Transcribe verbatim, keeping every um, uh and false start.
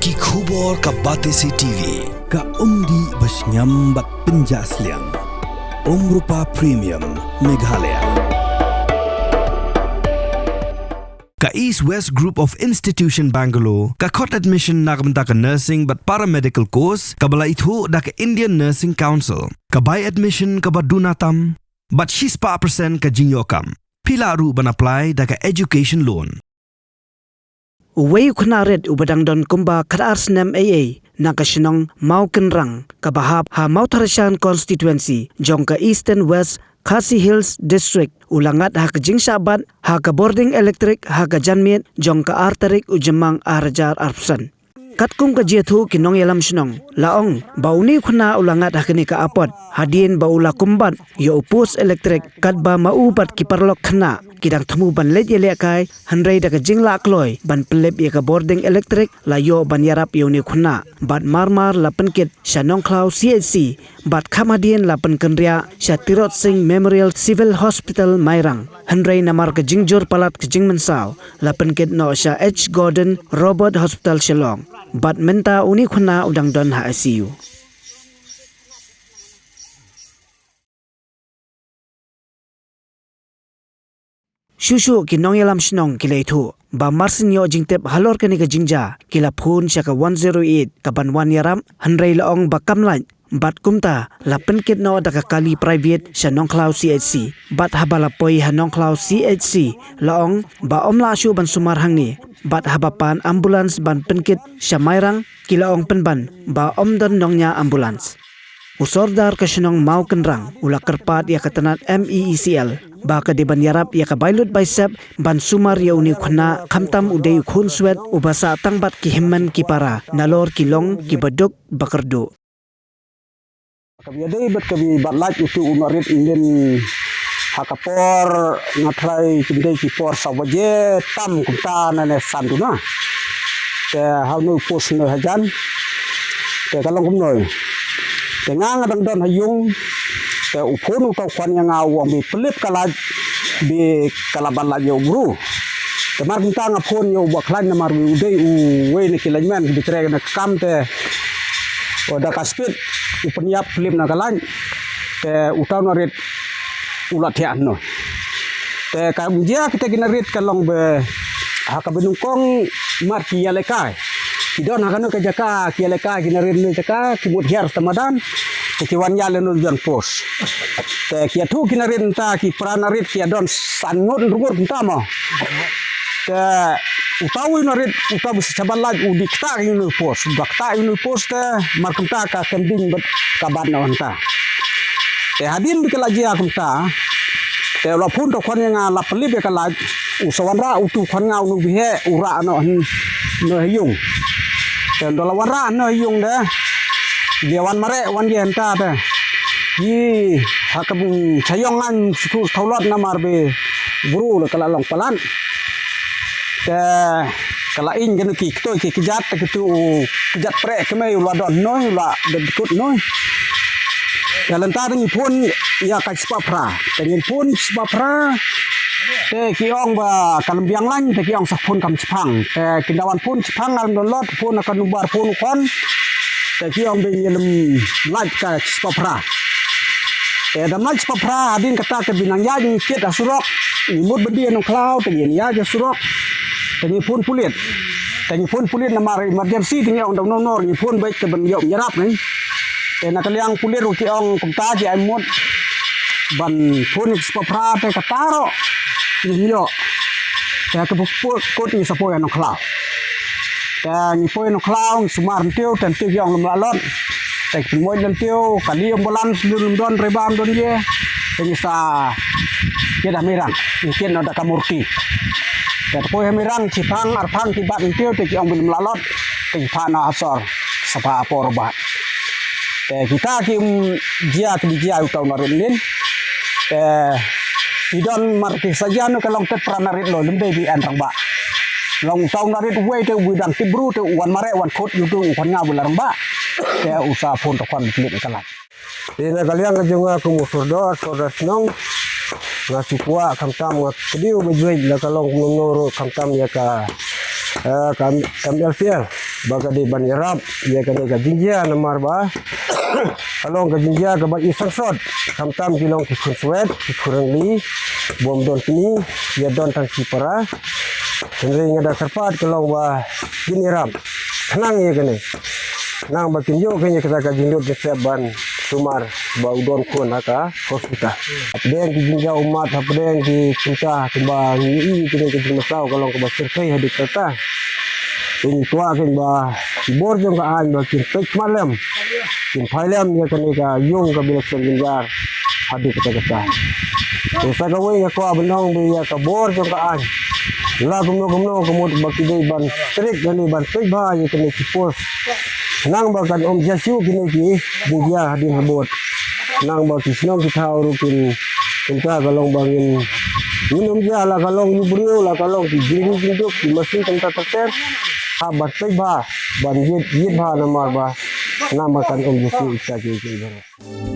Ki khubor ka Batesi T V. Ka umdih ba shngiam bad pynjah sliang. Umrupa Premium Meghalaya. Ka East West Group of Institution Bangalore ka khot admission na ka bynta ka nursing bad paramedical course kaba la ithuh da ka Indian Nursing Council. Ka bai admission kaba duna tam bad shispah percent ka jingïoh kam. Phi lah ruh ban apply da ka education loan. Uwei u khynnah rit uba dang don kumba khatar snem eiei na ka shnong Mawkynrang kaba hap ha Mawthadraishan constituency jong ka Eastern West Khasi Hills District u la ngat ha ka jingshah bat ha ka bording elektrik ha ka janmiet jong ka ar tarik u Jymmang ar hajar arphew san. Katkum ka jingïathuh ki nongïalam shnong la ong ba une u khynnah u la ngat ha kane ka apot hadien ba u la kumbat ïa u post elektrik katba ma u bad ki paralok khynnah ki dang thmu ban leit ïalehkai, hynrei da ka jinglah kloi ban pynlip ïa ka bording elektrik la ïoh ban ïarap ïa une u khynnah bad marmar la pynkit sha Nongkhlaw C H C bad kham hadien la pynkynriah sha Tirot Sing Memorial Civil Hospital Mairang. Hynrei namar ka jingjur palat ka jingmynsaw la pynkit noh sha H Gordon Roberts Hospital Shillong. Bad mynta une u khynnah u dang don ha I C U. Shuh shuh ki nongïalam shnong ki la ïathuh ba marsien ïoh jingtip halor kane ka jingjia ki la phone sha ka one zero eight ka ban wan ïarap, hynrei la ong ba kam lait bad kumta la pynkit noh da ka kali private sha Nongkhlaw C H C. Bad haba la poi ha Nongkhlaw C H C la ong ba ym lah shuh ban sumar hangne bad haba pan ambulance ban pynkit sha Mairang ki la ong pynban ba ym don nongñiah ambulance. U sordar ka shnong Mawkynrang u la kyrpad ïa ka tnat M E E C L ba ka dei ban ïarap ïa ka bailut baisep ban sumar ïa une u khynnah khamtam u dei u khunswet uba sah tang bad ki hynmen ki para nalor ki long kiba duk ba kyrduh. Ka bym dei bad ka bym bat lait utu u nongrit ynnin ha ka por nga trai kim dei ki por saw baje tam kumta na ne san tu na. Te ha u noi post noi hajan. Te ka long kumnoi. Te nga nga dang don ha ïung. Te u phone uta u khwan ïa nga u ong bym pynlip ka lait bym ka la ban lait ïa u bru. Te mar kumta nga phone ïa u Bah Khlaiñ namar u dei uwei na ki lineman kiba trei na ka kam te. O da ka speed u pynïap pynlip na ka lait. Te uta u nongrit u la thiah noh. Te ka jia kita ki nongrit ka long ba ha kaba nyngkong mar ki ïalehkai. Ki don ha kano ka jaka ki ïalehkai ki nongrit na jaka ki mut hiar tamadan. Te ki wan ïaleh na jon post. Te ki ïathuh ki nongrit mynta ki para nongrit ki ïadon san ngut hynriew ngut mynta mo. Te uta u nongrit uta ba sha ban lait u dei ktah ïa u nongpost. Ba ktah ïa u nongpost te mar kumta ka kynding bad ka bat noh mynta. Te hadien ba ka la jia kumta te u la phone uta u khwan ïa nga la pynlip ïa ka lait. U sa wanrah utu u khwan nga u nongbihe u rah noh ha ïung. Te ynda la wanrah noh ha ïung de. Ïa wan mareh wan ïa hynta te. Ïa ha ka bung chayong ngan shu thawlot namar ba bru la ka la long palat. Te ka la ing kano ki ktoi ki kjat te kitu u kjat prek kmai u la don noi u la don kut noi. Te lynta te ngi phone ïa ka spah phra. Te ngi phone spah phra. Te ki ong ba ka lymbiang lain te ki ong sa phone kam chphang. Te ki da wan phone chphang ngan don lot phone ka number phone u khon. Te ki ong ba ngi lem lait ka spah phra. Te da lait spah phra hadien kata te ba nang ïaid ngi kit ha surok. Ngi mut ba dei Nongkhlaw te ngi ïaid ha surok. Te ngi phone pulit. Te ngi phone pulit namar emergency te ngi ong da nor nor ngi phone beit te ban ïoh ïarap ngi. Te na ka liang pulit ruh ki ong kumta ki ai mut ban phone spah phra te kata ruh ngim ïoh. Te ka buk kut ngi sa poi Nongkhlaw. Te ngi poi Nongkhlaw ngi sumar Nongtiew te Nongtiew ki ong lem lah lot. Te ki pynmoi Nongtiew kali ambulance lun lum don ribam don ye. Te ngi sa kit ha Mairang ngi kit noh da ka murti. Te poi ha Mairang chiphang arphang ki bat Nongtiew te ki ong ba lem lah lot. Te ki phah noh ha sor sa phah ha por ba. Te kita ki, mm, jia ki jia uta u nongrit nin. Te ki don mar ki sa jia no ka long te phra nongrit lo lem dei ba en rangbah. Long uta u nongrit uwei te u dang tip bru te u wan mareh wan khot ïa utu u khon nga ba la rangbah. Te u sa phone te khon klik ka lait. Te na ka liang ka jong nga kum u sordar, sordar shnong. Nga shu kwah khamtam nga kdew beit beit la ka long kumno ruh khamtam ïa ka, eh, kam, kam L C L. ba ka dei ban ïarap ïa kane ka jingjia namar ba ka long ka jingjia kaba i sangsot, khamtam ki long ki khun swet, ki khun rangli, bym don kmie, ïa don tang shi para. Hynrei nga da kyrpad ka long ba kin ïarap khnang ïa kane, khnang ba kin ïoh kane kata ka jinglut jingsiap ban sumar ba u don khun ha ka hospital. Hapdeng ki jingjia ummat, hapdeng ki kynta kumba ngi i kane ka jingmynsaw ka long kaba shyrkhei haduh katta. Te ngi kwah kein ba ki bor jong ka aiñ ba kin peit khmat lem, kin phai lem ïa kane ka ïung ka Bill of Sale Jynjar haduh katta katta. Te sa kawei nga kwah ban ong ba ïa ka bor jong ka aiñ, la kumno kumno ka mut ba ki dei ban strict lane ban peit bha ïa kine ki post, khnang ba kan ym jia shuh kine ki jingjia hadien habud, khnang ba ki shnong ki thaw ruh kin, kynta ka long ba ngin, ngin ym jia, la ka long ïa u briew, la ka long ki jingri jingduk, ki masi, kynta ter ter. Hap ban peit bha, ban ïit, ïit bha namar ba, khnang ba kan ym jia shuh ïa kita ki, ki baroh.